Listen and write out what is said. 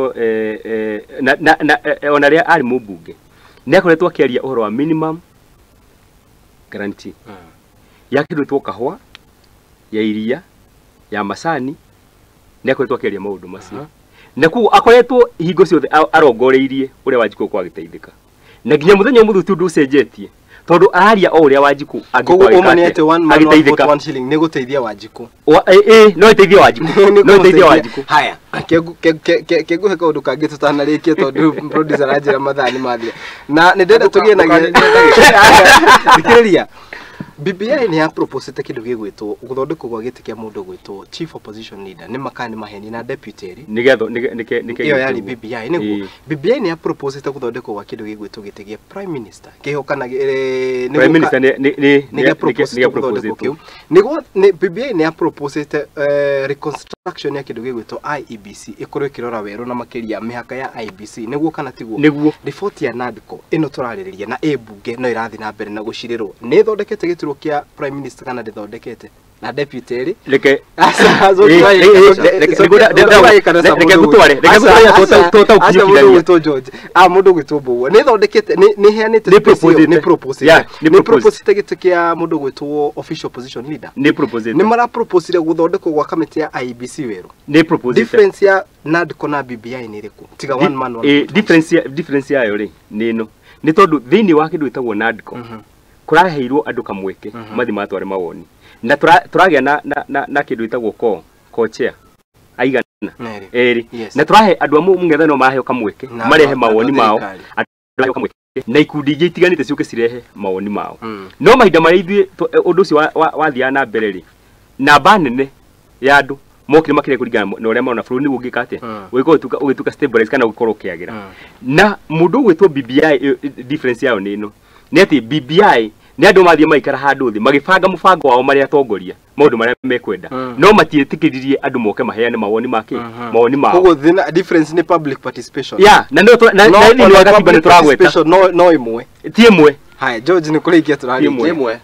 Akoretwo na ona rĩrĩa arĩ mũmbunge nĩ akoretwo akĩaria ũhoro wa minimum guarantee ya kĩndũ gĩtwo kahũa, ya iria, ya macani. Nĩ akoretwo akĩaria maũndũ macio, na koguo akoretwo hingo ciothe arongoreirie ũrĩa Wanjikũ gũkorwo agĩteithĩka, na nginya mũthenya ũmũthĩ ti ũndũ ũcenjetie, tondũ araria o ũrĩa Wanjikũ Koguo angĩkorwo ũma nĩ atĩ one man, one vote, agĩteithĩka. one shilling nĩ gũteithia Wanjikũ? Ĩ, no ĩteithie Wanjikũ. Nĩ No ĩteithie kũmũteithia. Wanjikũ. Haya, kĩngũhe kaũndũ kangĩ tũtanarĩkia, tondũ producer aranjĩra mathaa nĩ mathira na nĩ ndĩrenda tũgĩe na thikĩrĩria. BBI nĩ ya proposete kĩndũ gĩgwĩtwo gũthondekwo gwa gĩtĩ kĩa mũndũ gwĩtwo chief opposition leader, nĩ makana nĩ maheni, na deputy erĩ. Nĩgetha nĩke Ĩyo yarĩ BBI nĩguo. Ĩĩ. BBI nĩ ya proposete gũthondekwo gwa kĩndũ gĩgwĩtwo gĩtĩ gĩa prime minister kĩho kana Prime minister nĩ nĩ gĩa proposete gũthondekwo kĩu nĩguo nĩ BBI nĩ ya proposete reconstruction ya kĩndũ gĩgwĩtwo IEBC ĩkorwo ĩkĩrora werũ na makĩria mĩhaka ya IEBC, nĩguo kana tiguo? Nĩguo. Riboti ya NADCO ĩno tũrarĩrĩria na ĩ mbunge no ĩrathiĩ na mbere na gũcirĩrwo, nĩ ĩthondekete gĩturwa kĩa prime minister kana ndĩthondekete, na deputy erĩ? Reke Aca, reke ngũtware, reke ngũtware tũtaũkinyũkithania. Mũndũ George, mũndũ gwĩtwo Mbũgua nĩ thondekete, nĩ heanĩte Nĩ space ĩyo, proposite. nĩ proposite. Yeah, nĩ Nĩ propose. proposite gĩtĩ kĩa mũndũ gwĩtwo official opposition leader. Nĩ proposite. Nĩ maraproposire gũthondekwo gwa kamĩtĩ ya IEBC werũ. Nĩ proposite. Difference ya NADCO na BBI nĩ ĩrĩkũ tiga one man, one vote? Difference yayo rĩ nĩ ĩno, nĩ tondũ thĩinĩ wa kĩndũ gĩtagwo NADCO kũraheirwo andũ kamweke mathiĩ matware mawoni, na tũragĩa na kĩndũ gĩtagwo co-chair aigana? Merĩ. Erĩ. Yes. Na tũrahe andũ a mũng'ethanĩro, maraheo kamweke Na marehe andũ a mawoni mao. thirikari. Andũ maraheo kamweke na ikundi ingĩ itiganĩte ciũke cirehe mawoni mao. No mahinda marĩa ithuĩ ũndũ ũcio wathiaga na mbere rĩ, namba nene ya andũ mokire makĩria kũringana na ũrĩa marona bũrũri nĩguo ũngĩka atĩa, ũgĩkorwo ũgĩtuĩka stabilize kana ũgĩkorwo ũkĩagĩra. Na mũndũ ũgwĩtwo BBI, difference yayo nĩ ĩno, nĩ atĩ BBI nĩ andũ mathiĩ maikara handũ thĩ magĩbanga mũbango wao marĩa atongoria maũndũ marĩa mekwenda, no matiĩtĩkĩririe andũ moke maheane mawoni make, mawoni mao. Koguo thĩna, difference nĩ public participation. Ya, na no No, na thĩinĩ ona wa gatiba nĩ public tũragweta. participation no ĩmwe. Ti ĩmwe. Haya, George, nĩ kũrĩkia tũrarĩkia. Ĩmwe. Ĩmwe.